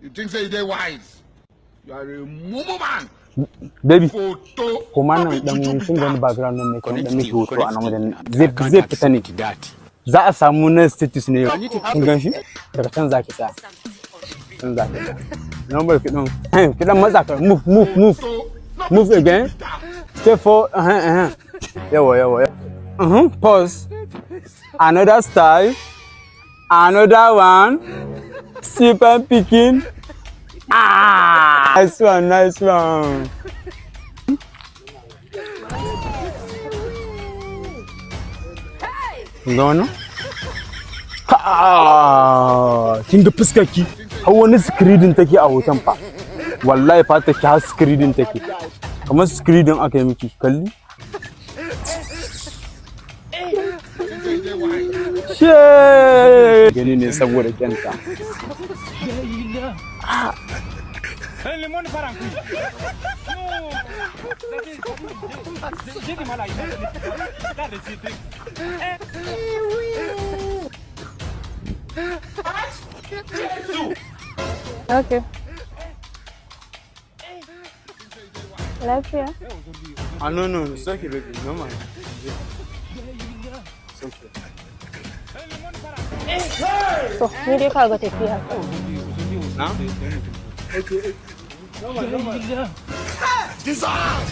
You think say you dey wise? You are a mumu man. Baby, Photo. kuma No nan be dan juju be kin gani that. background nan ne kamar dan miki hoto a nan wajen zai I can't zai fita ne. accept that. Za a samu na status ne, kin gan shi? Daga can za ki tsaya. Can za ki tsaya. Number ki dan ki dan matsa ka, move, move, move. Photo. No be Move juju again. be that. Step four, yawa yawa. Pause. Another style. Another one. Super picking. Ah, nice one, nice one. Kun ga wannan? Ah, kin ga fuskar ki har wani screening take a hoton fa. Wallahi fata ki har screening take. Kamar screening aka yi miki, kalli. She gani ne saboda kyanta. Le monde part en couille. Non. J'ai du mal à imaginer. Là, les trucs. Okay. Lafiya? Ah, no, it's okay, baby. No man. It's okay. To, ni dai ka ga tafiya. Na? Jesus!